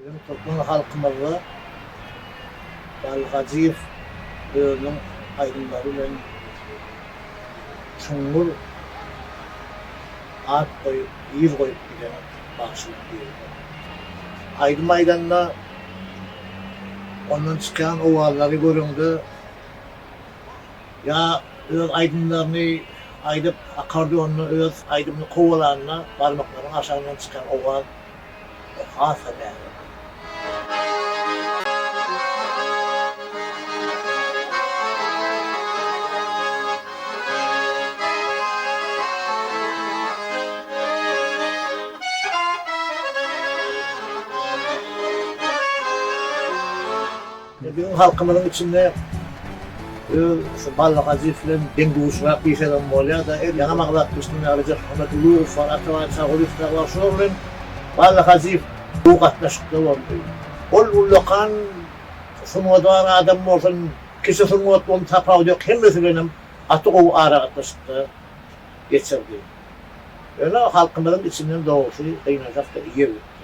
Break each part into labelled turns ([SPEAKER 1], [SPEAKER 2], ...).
[SPEAKER 1] Biziň türkmen halkymyzda Bally Hajyýew özüniň aýdymlary bilen çuňňur at goýup, yz goýup giden bagşylaryň biridir. Aýdym aýdanda ondan çykýan owazlary göreňde ýa öz aýdymlaryny aýdyp akkordeonda öz aýdymyny kowalanda barmaklarynyň aşagyndan çykýan owaz has-da näzik. Biziň halkymyzyň içinde öz şu Bally Hajyýew bilen deň-duşrak diýsegem bolýar-da, ýaňam agzap geçdim ýaly Rejepmuhammet Ulugow bar, Atabaý Çagulyýew dagy bar, şular bilen Bally Hajyýew gowy gatnaşykda boldy. Ol ullakan sungaty bar adam bolsun, kiçi sungat bolsun tapawudy ýok, hemmesi bilenem gaty gowy aragatnaşykda geçirdi. Ýöne halkymyzyň içinden dogrusy gynansak-da ýer gitdi.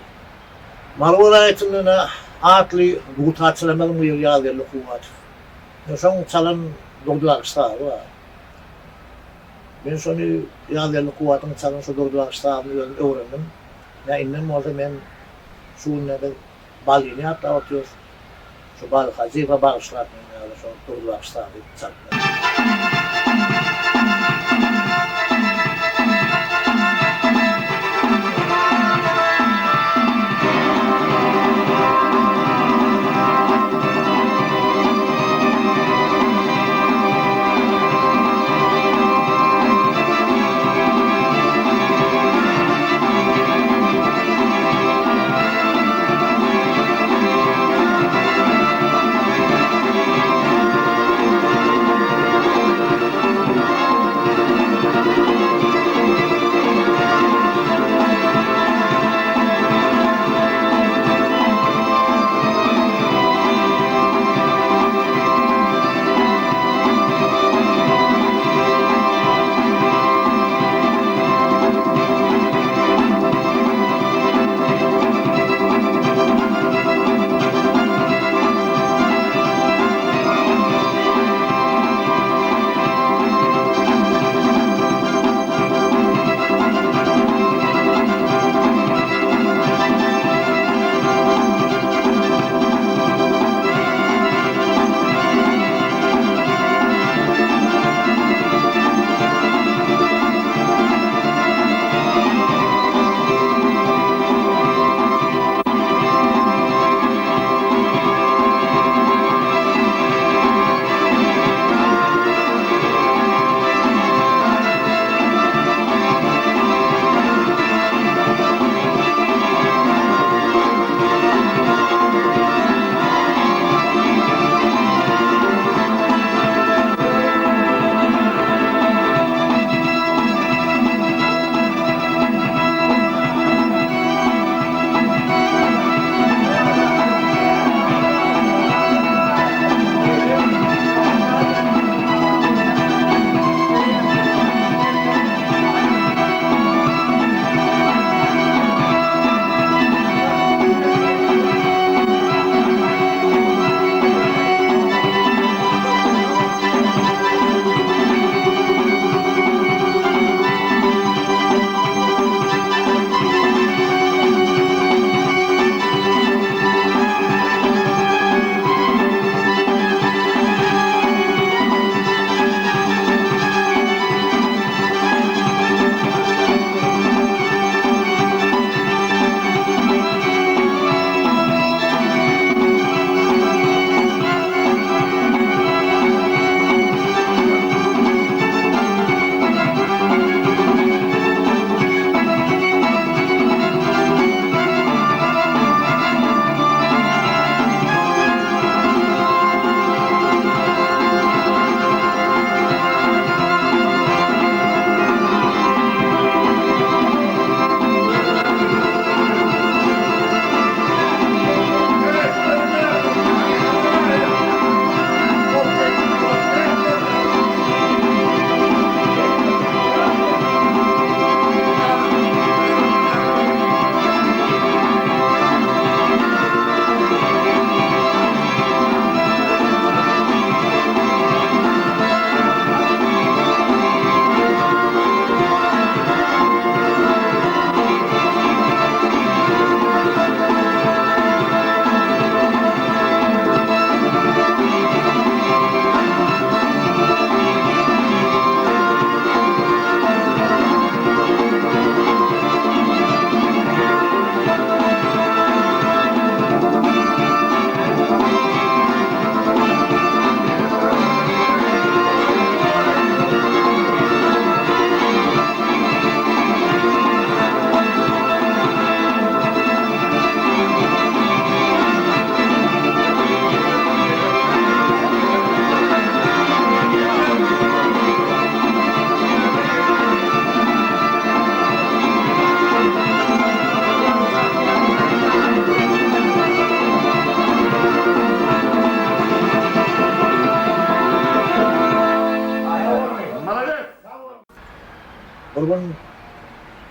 [SPEAKER 1] Mary welaýatyndan atly dutarçylarymyzyň biri Ýazgeldi Kuwwatow. Men şoň çalan Durdy bagşy sazy bar. Men şony Ýazgeldi Kuwwatyň çalan şo Durdy bagşy sazyny özüm öwrendim. Ýa indem bolsa men şu günde biz Ballyny ýatlap otyrys. Şu Bally Hajyýewe bagyşlap men ýaly şo Durdy bagşy sazy çalyp berdim.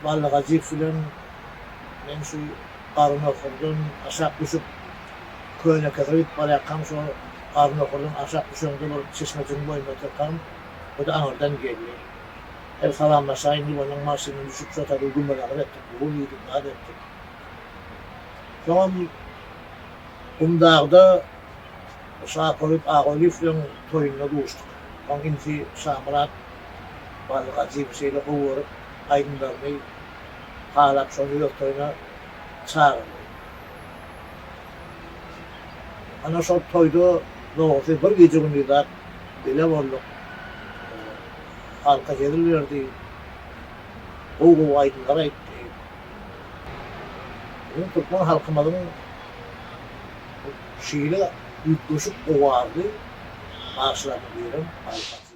[SPEAKER 1] Bally Hajyýew bilen men şu Garrynohurdan aşak düşüp, Könekesire gidip barýarkam, şo Garrynohurdan aşak düşeňde bir çeşmejigiň boýunda otyrkam, o-da aňyrdan geldi. Her salamlaşaýyn diýip, onuň maşynyndan düşüp, şo taýda gümür-agyr etdik, bugul iýdik, zat etdik. Soňam Gumdagda Şapolyp Agalyýewiň toýunda duşduk. Oň inisi Şamyrat Bally Hajyýewi şeýle gowy görüp, aýdymlaryny halap şony öz toýuna çagyrdy. Ana şol toýda dogrusy bir gije-gündiz zat bile bolduk. Halka hezil berdi. Gowy-gowy aýdymlar aýtdy. Biziň türkmen halkymyzyň şeýle üýtgeşik owazly bagşylarynyň birem Bally Hajyýew.